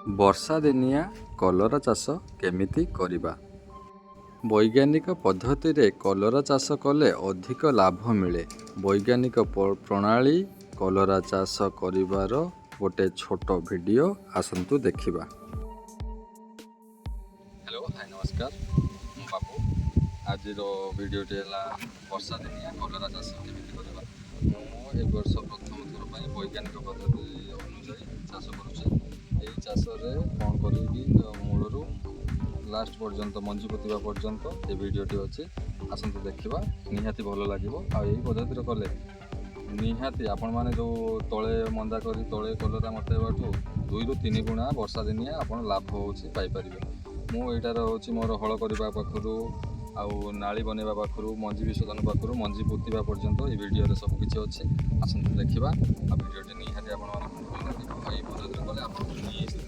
ବର୍ଷା ଦିନିଆ କଲରା ଚାଷ କେମିତି କରିବା? ବୈଜ୍ଞାନିକ ପଦ୍ଧତିରେ କଲରା ଚାଷ କଲେ ଅଧିକ ଲାଭ ମିଳେ। ବୈଜ୍ଞାନିକ ପ୍ରଣାଳୀ କଲରା ଚାଷ କରିବାର ଗୋଟେ ଛୋଟ ଭିଡ଼ିଓ ଆସନ୍ତୁ ଦେଖିବା। ହ୍ୟାଲୋ, ହାଇ, ନମସ୍କାର। ମୁଁ ବାବୁ। ଆଜିର ଭିଡ଼ିଓଟି ହେଲା ବର୍ଷା ଦିନିଆ କଲରା ଚାଷ କେମିତି କରିବା। ମୁଁ ଏ ବର୍ଷ ପ୍ରଥମ ଥର ପାଇଁ ବୈଜ୍ଞାନିକ ପଦ୍ଧତି ଅନୁଯାୟୀ ଚାଷ କରୁଛି। ଏଇ ଚାଷରେ କ'ଣ କରିବି, ମୂଳରୁ ଲାଷ୍ଟ ପର୍ଯ୍ୟନ୍ତ, ମଞ୍ଜି ପୋତିବା ପର୍ଯ୍ୟନ୍ତ ଏ ଭିଡ଼ିଓଟି ଅଛି। ଆସନ୍ତୁ ଦେଖିବା, ନିହାତି ଭଲ ଲାଗିବ। ଆଉ ଏଇ ପଦ୍ଧତିରେ କଲେ ନିହାତି ଆପଣମାନେ ଯେଉଁ ତଳେ ମନ୍ଦା କରି ତଳେ କଲରା ମଟେଇବାଠୁ 2ରୁ 3 ଗୁଣା ବର୍ଷା ଦିନିଆ ଆପଣ ଲାଭ ହେଉଛି ପାଇପାରିବେ। ମୁଁ ଏଇଟାର ହେଉଛି ମୋର ହଳ କରିବା ପାଖରୁ, ଆଉ ନାଳି ବନେଇବା ପାଖରୁ, ମଞ୍ଜି ବିଶୋଧନ ପାଖରୁ ମଞ୍ଜି ପୋତିବା ପର୍ଯ୍ୟନ୍ତ ଏଇ ଭିଡ଼ିଓରେ ସବୁ କିଛି ଅଛି। ଆସନ୍ତୁ ଦେଖିବା। ଆଉ ଭିଡ଼ିଓଟି ନିହାତି ଆପଣମାନଙ୍କୁ ଭଲ ଲାଗିବ। ଆଉ ଏଇ ପଦ୍ଧତିରେ କଲେ ଆପଣଙ୍କୁ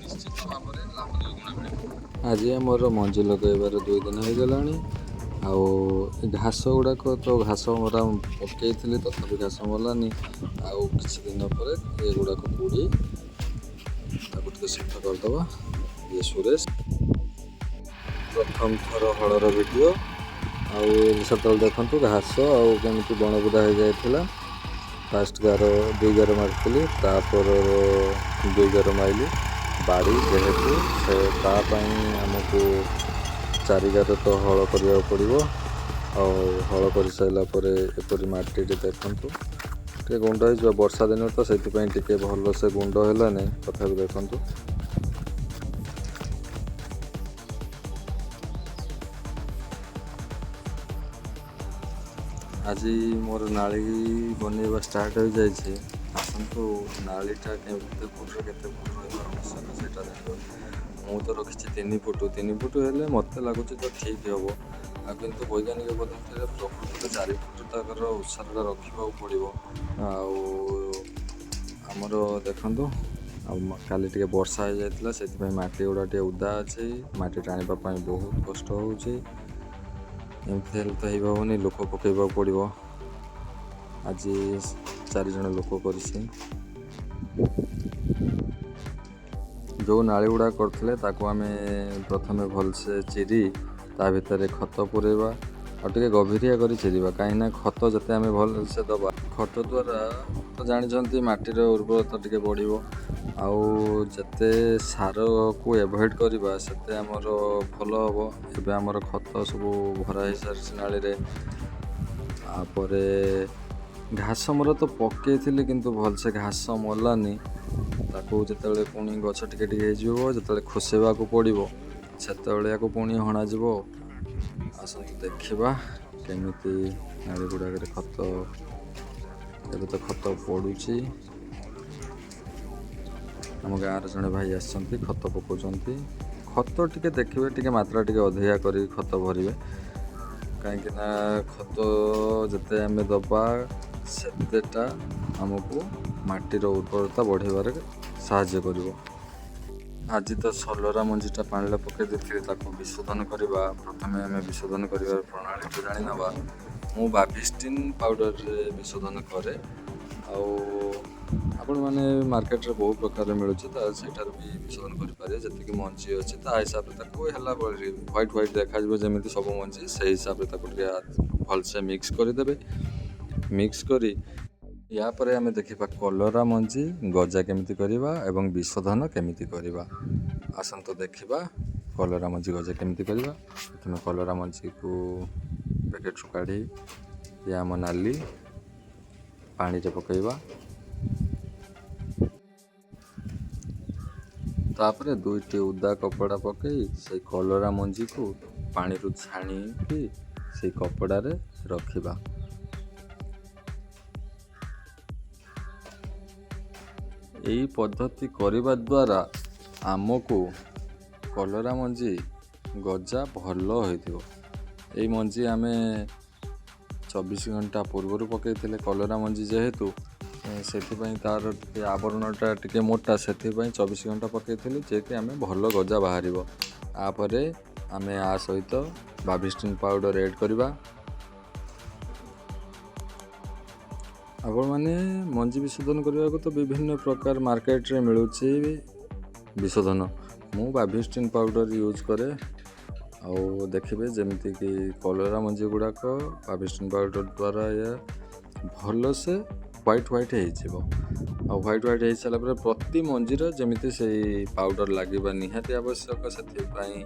ନିଶ୍ଚିତ ଭାବରେ ଲାଭ 2 ଗୁଣା ମିଳିବ। ଆଜି ଆମର ମଞ୍ଜି ଲଗାଇବାର 2 ଦିନ ହେଇଗଲାଣି। ଆଉ ଏ ଘାସ ଗୁଡ଼ାକ ତ ଘାସ ମରା ପକେଇଥିଲି, ତଥାପି ଘାସ ମଲାନି। ଆଉ କିଛି ଦିନ ପରେ ଏଗୁଡ଼ାକ ପୋଡ଼ି ତାକୁ ଟିକେ ସଫା କରିଦେବା। ଇଏ ସୁରେଶ। ପ୍ରଥମ ଥର ହଳର ଭିଡ଼ିଓ। ଆଉ ସେତେବେଳେ ଦେଖନ୍ତୁ ଘାସ ଆଉ କେମିତି ବଣବୁଦା ହେଇଯାଇଥିଲା। ଫାଷ୍ଟ ଗାର, ଦୁଇ ଗାର ମାରିଥିଲି, ତାପର ଦୁଇ ଗାର ମାରିଲି। ବାଡ଼ି ଯେହେତୁ, ସେ ତା ପାଇଁ ଆମକୁ ଚାରି ଗାର ତ ହଳ କରିବାକୁ ପଡ଼ିବ। ଆଉ ହଳ କରିସାରିଲା ପରେ ଏପରି ମାଟିଟି ଦେଖନ୍ତୁ, ଟିକେ ଗୁଣ୍ଡ ହେଇଯିବ। ବର୍ଷା ଦିନ ତ, ସେଥିପାଇଁ ଟିକେ ଭଲସେ ଗୁଣ୍ଡ ହେଲାନି। ତଥାପି ଦେଖନ୍ତୁ। ଆଜି ମୋର ନାଳି ବନେଇବା ଷ୍ଟାର୍ଟ ହୋଇଯାଇଛି। ଆସନ୍ତୁ, ନାଳିଟା କେତେ ଫୁଟରେ କେତେ ଫୁଟ ରହିବା ଆବଶ୍ୟକ, ସେଇଟା ଜାଣିବା। ମୁଁ ତ ରଖିଛି 3 ଫୁଟ। 3 ଫୁଟ ହେଲେ ମୋତେ ଲାଗୁଛି ତ ଠିକ୍ ହେବ। ଆଉ କିନ୍ତୁ ବୈଜ୍ଞାନିକ ପଦ୍ଧତିରେ ପ୍ରକୃତରେ 4 ଫୁଟ ତାଙ୍କର ଓସାରଟା ରଖିବାକୁ ପଡ଼ିବ। ଆଉ ଆମର ଦେଖନ୍ତୁ, ଆଉ କାଲି ଟିକେ ବର୍ଷା ହେଇଯାଇଥିଲା, ସେଥିପାଇଁ ମାଟି ଗୁଡ଼ା ଟିକେ ଓଦା ଅଛି। ମାଟି ଟାଣିବା ପାଇଁ ବହୁତ କଷ୍ଟ ହେଉଛି। ଏମିତି ହେଲେ ତ ହେଇହେବନି, ଲୋକ ପକାଇବାକୁ ପଡ଼ିବ। ଆଜି ଚାରିଜଣ ଲୋକ କରିଛି। ଯେଉଁ ନାଳି ଗୁଡ଼ା କରିଥିଲେ, ତାକୁ ଆମେ ପ୍ରଥମେ ଭଲସେ ଚିରି ତା ଭିତରେ ଖତ ପୁରେଇବା ଆଉ ଟିକେ ଗଭୀରିଆ କରି ଚିରିବା, କାହିଁକିନା ଖତ ଯେତେ ଆମେ ଭଲସେ ଦେବା, ଖତ ଦ୍ୱାରା ତ ଜାଣିଛନ୍ତି ମାଟିର ଉର୍ବରତା ଟିକେ ବଢ଼ିବ। ଆଉ ଯେତେ ସାରକୁ ଏଭଏଡ଼୍ କରିବା, ସେତେ ଆମର ଭଲ ହେବ। ଏବେ ଆମର ଖତ ସବୁ ଭରା ହେଇସାରିଛି ନାଳିରେ। ତାପରେ ଘାସ ମରା ତ ପକେଇଥିଲି, କିନ୍ତୁ ଭଲସେ ଘାସ ମଲାନି। ତାକୁ ଯେତେବେଳେ ପୁଣି ଗଛ ଟିକେ ଟିକେ ହେଇଯିବ, ଯେତେବେଳେ ଖୋସେଇବାକୁ ପଡ଼ିବ, ସେତେବେଳେ ୟାକୁ ପୁଣି ହଣାଯିବ। ଆସନ୍ତୁ ଦେଖିବା କେମିତି ନାଳି ଗୁଡ଼ାକରେ ଖତ। ଏବେ ତ ଖତ ପଡ଼ୁଛି। ଆମ ଗାଁର ଜଣେ ଭାଇ ଆସିଛନ୍ତି, ଖତ ପକାଉଛନ୍ତି। ଖତ ଟିକେ ଦେଖିବେ, ଟିକେ ମାତ୍ରା ଟିକେ ଅଧିକା କରି ଖତ ଭରିବେ, କାହିଁକି ନା ଖତ ଯେତେ ଆମେ ଦେବା, ସେତେଟା ଆମକୁ ମାଟିର ଉର୍ବରତା ବଢ଼େଇବାରେ ସାହାଯ୍ୟ କରିବ। ଆଜି ତ ସଲରା ମଞ୍ଜିଟା ପାଣିରେ ପକାଇ ଦେଇଥିଲି, ତାକୁ ବିଶୋଧନ କରିବା। ପ୍ରଥମେ ଆମେ ବିଶୋଧନ କରିବାର ପ୍ରଣାଳୀଟା ଜାଣିନେବା। ମୁଁ ବାଭିଷ୍ଟିନ୍ ପାଉଡ଼ରରେ ବିଶୋଧନ କରେ। ଆଉ ଆପଣମାନେ ମାର୍କେଟରେ ବହୁ ପ୍ରକାରର ମିଳୁଛି, ତ ସେଇଟାରୁ ବି ବିଶୋଧନ କରିପାରିବେ। ଯେତିକି ମଞ୍ଜି ଅଛି, ତା ହିସାବରେ ତାକୁ ହେଲା ଭଳି, ହ୍ୱାଇଟ୍ ହ୍ୱାଇଟ୍ ଦେଖାଯିବ ଯେମିତି ସବୁ ମଞ୍ଜି, ସେଇ ହିସାବରେ ତାକୁ ଟିକେ ଭଲସେ ମିକ୍ସ କରିଦେବେ। ମିକ୍ସ କରି ୟା ପରେ ଆମେ ଦେଖିବା କଲରା ମଞ୍ଜି ଗଜା କେମିତି କରିବା ଏବଂ ବିଶୋଧନ କେମିତି କରିବା। ଆସନ୍ତୁ ଦେଖିବା କଲରା ମଞ୍ଜି ଗଜା କେମିତି କରିବା। ପ୍ରଥମେ କଲରା ମଞ୍ଜିକୁ ପ୍ୟାକେଟରୁ କାଢ଼ି ଇଏ ଆମ ନାଲି ପାଣିରେ ପକାଇବା। ତାପରେ ଦୁଇଟି ଓଦା କପଡ଼ା ପକାଇ ସେଇ କଲରା ମଞ୍ଜିକୁ ପାଣିରୁ ଛାଣିକି ସେଇ କପଡ଼ାରେ ରଖିବା। ଏଇ ପଦ୍ଧତି କରିବା ଦ୍ୱାରା ଆମକୁ କଲରା ମଞ୍ଜି ଗଜା ଭଲ ହୋଇଥିବ। ଏଇ ମଞ୍ଜି ଆମେ 24 ଘଣ୍ଟା ପୂର୍ବରୁ ପକାଇଥିଲେ। କଲରା ମଞ୍ଜି ଯେହେତୁ, ସେଥିପାଇଁ ତା'ର ଟିକେ ଆବରଣଟା ଟିକେ ମୋଟା, ସେଥିପାଇଁ 24 ଘଣ୍ଟା ପକାଇଥିଲି, ଯେକି ଆମେ ଭଲ ଗଜା ବାହାରିବ। ତାପରେ ଆମେ ଆ ସହିତ ବାଭିଷ୍ଟିନ୍ ପାଉଡ଼ର ଏଡ଼୍ କରିବା। ଆପଣମାନେ ମଞ୍ଜି ବିଶୋଧନ କରିବାକୁ ତ ବିଭିନ୍ନ ପ୍ରକାର ମାର୍କେଟରେ ମିଳୁଛି। ବିଶୋଧନ। ମୁଁ ବାଭିଷ୍ଟିନ୍ ପାଉଡ଼ର ୟୁଜ୍ କରେ। ଆଉ ଦେଖିବେ ଯେମିତିକି କଲରା ମଞ୍ଜି ଗୁଡ଼ାକ ବାଭିଷ୍ଟିନ୍ ପାଉଡ଼ର ଦ୍ୱାରା ଏହା ଭଲସେ ହ୍ୱାଇଟ୍ ହ୍ୱାଇଟ୍ ହେଇଯିବ। ଆଉ ହ୍ୱାଇଟ୍ ହ୍ୱାଇଟ୍ ହେଇସାରିଲା ପରେ ପ୍ରତି ମଞ୍ଜିର ଯେମିତି ସେଇ ପାଉଡ଼ର ଲାଗିବା ନିହାତି ଆବଶ୍ୟକ। ସେଥିପାଇଁ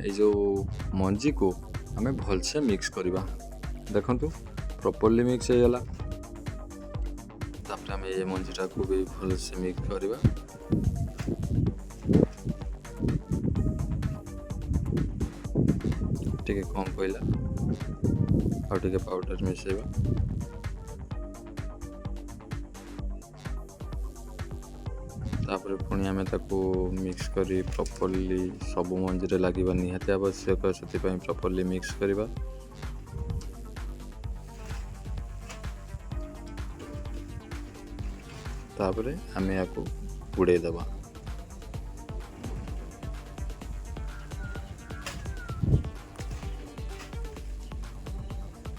ଏଇ ଯେଉଁ ମଞ୍ଜିକୁ ଆମେ ଭଲସେ ମିକ୍ସ କରିବା। ଦେଖନ୍ତୁ, ପ୍ରପରଲି ମିକ୍ସ ହେଇଗଲା। ତାପରେ ଆମେ ଏ ମଞ୍ଜିଟାକୁ ବି ଭଲସେ ମିକ୍ସ କରିବା। ଟିକେ କମ୍ ପଇଲା, ଆଉ ଟିକେ ପାଉଡ଼ର ମିଶାଇବା। ତାପରେ ପୁଣି ଆମେ ତାକୁ ମିକ୍ସ କରି ପ୍ରପରଲି ସବୁ ମଞ୍ଜିରେ ଲାଗିବା ନିହାତି ଆବଶ୍ୟକ, ସେଥିପାଇଁ ପ୍ରପରଲି ମିକ୍ସ କରିବା। ତାପରେ ଆମେ ୟାକୁ ବୁଡ଼େଇ ଦେବା।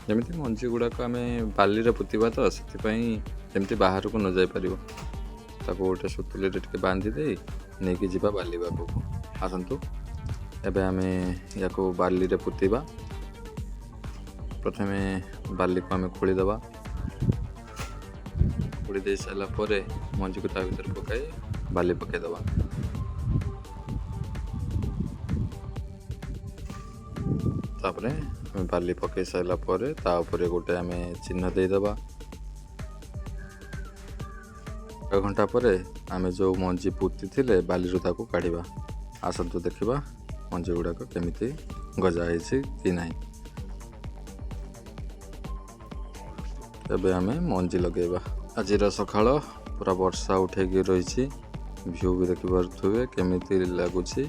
ଯେମିତି ମଞ୍ଜି ଗୁଡ଼ାକ ଆମେ ବାଲିରେ ପୋତିବା ତ, ସେଥିପାଇଁ ଯେମିତି ବାହାରକୁ ନ ଯାଇପାରିବ, ତାକୁ ଗୋଟେ ସୁତୁଲିରେ ଟିକେ ବାନ୍ଧି ଦେଇ ନେଇକି ଯିବା ବାଲି ପାଖକୁ। ଆସନ୍ତୁ, ଏବେ ଆମେ ୟାକୁ ବାଲିରେ ପୋତିବା। ପ୍ରଥମେ ବାଲିକୁ ଆମେ ଖୋଳିଦେବା। ଖୋଳି ଦେଇ ସାରିଲା ପରେ ମଞ୍ଜିକୁ ତା ଭିତରେ ପକାଇ ବାଲି ପକାଇଦେବା। ତାପରେ ଆମେ ବାଲି ପକାଇ ସାରିଲା ପରେ ତା ଉପରେ ଗୋଟେ ଆମେ ଚିହ୍ନ ଦେଇଦେବା। 1 ଘଣ୍ଟା ପରେ ଆମେ ଯେଉଁ ମଞ୍ଜି ପୋତିଥିଲେ ବାଲିରୁ, ତାକୁ କାଢ଼ିବା। ଆସନ୍ତୁ ଦେଖିବା ମଞ୍ଜି ଗୁଡ଼ାକ କେମିତି ଗଜା ହେଇଛି କି ନାହିଁ। ଏବେ ଆମେ ମଞ୍ଜି ଲଗେଇବା। ଆଜିର ସକାଳ ପୁରା ବର୍ଷା ଉଠେଇକି ରହିଛି। ଭିଉ ବି ଦେଖିପାରୁଥିବେ କେମିତି ଲାଗୁଛି।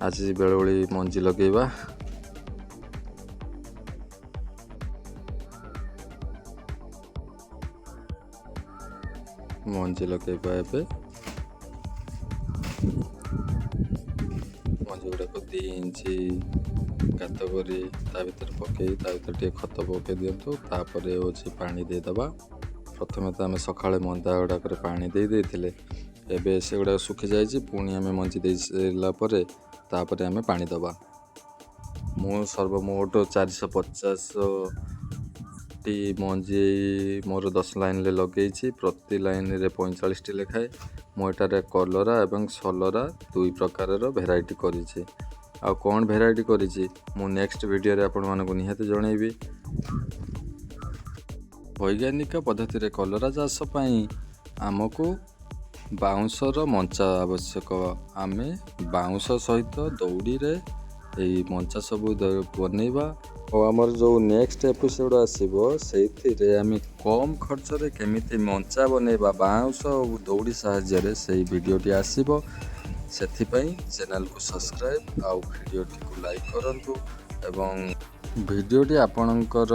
ଆଜି ବେଳଓଳି ମଞ୍ଜି ଲଗେଇବା। ମଞ୍ଜି ଲଗେଇବା ଏବେ। ମଞ୍ଜି ଗୁଡ଼ାକ 2 ଇଞ୍ଚ ଗାତ କରି ତା ଭିତରେ ପକେଇ, ତା ଭିତରେ ଟିକେ ଖତ ପକେଇ ଦିଅନ୍ତୁ। ତାପରେ ହେଉଛି ପାଣି ଦେଇଦେବା। ପ୍ରଥମେ ତ ଆମେ ସକାଳେ ମନ୍ଦା ଗୁଡ଼ାକରେ ପାଣି ଦେଇ ଦେଇଥିଲେ, ଏବେ ସେଗୁଡ଼ାକ ଶୁଖିଯାଇଛି। ପୁଣି ଆମେ ମଞ୍ଜି ଦେଇ ସାରିଲା ପରେ ତାପରେ ଆମେ ପାଣି ଦେବା। ମୁଁ ସର୍ବମୋଟ 450ଟି ମଞ୍ଜି ମୋର 10 ଲାଇନ୍ରେ ଲଗେଇଛି, ପ୍ରତି ଲାଇନ୍ରେ 45ଟି ଲେଖାଏଁ। ମୁଁ ଏଠାରେ କଲରା ଏବଂ ସଲରା ଦୁଇ ପ୍ରକାରର ଭେରାଇଟି କରିଛି। ଆଉ କ'ଣ ଭେରାଇଟି କରିଛି, ମୁଁ ନେକ୍ସଟ ଭିଡ଼ିଓରେ ଆପଣମାନଙ୍କୁ ନିହାତି ଜଣେଇବି। ବୈଜ୍ଞାନିକ ପଦ୍ଧତିରେ କଲରା ଚାଷ ପାଇଁ ଆମକୁ ବାଉଁଶର ମଞ୍ଚା ଆବଶ୍ୟକ। ଆମେ ବାଉଁଶ ସହିତ ଦଉଡ଼ିରେ ଏଇ ମଞ୍ଚା ସବୁ ବନେଇବା। ଆଉ ଆମର ଯେଉଁ ନେକ୍ସଟ ଏପିସୋଡ଼ ଆସିବ, ସେଇଥିରେ ଆମେ କମ୍ ଖର୍ଚ୍ଚରେ କେମିତି ମଞ୍ଚା ବନେଇବା ବାଉଁଶ ଆଉ ଦଉଡ଼ି ସାହାଯ୍ୟରେ, ସେଇ ଭିଡ଼ିଓଟି ଆସିବ। ସେଥିପାଇଁ ଚ୍ୟାନେଲକୁ ସବସ୍କ୍ରାଇବ୍ ଆଉ ଭିଡ଼ିଓଟିକୁ ଲାଇକ୍ କରନ୍ତୁ ଏବଂ ଭିଡ଼ିଓଟି ଆପଣଙ୍କର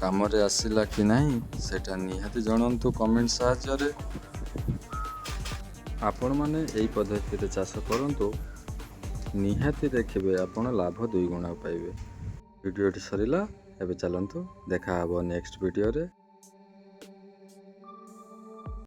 କାମରେ ଆସିଲା କି ନାହିଁ, ସେଇଟା ନିହାତି ଜଣାନ୍ତୁ କମେଣ୍ଟ ସାହାଯ୍ୟରେ। ଆପଣମାନେ ଏଇ ପଦ୍ଧତିରେ ଚାଷ କରନ୍ତୁ, ନିହାତି ଦେଖିବେ ଆପଣ ଲାଭ ଦୁଇଗୁଣା ପାଇବେ। ଭିଡ଼ିଓଟି ସରିଲା ଏବେ। ଚାଲନ୍ତୁ, ଦେଖା ହେବ ନେକ୍ସଟ ଭିଡ଼ିଓରେ।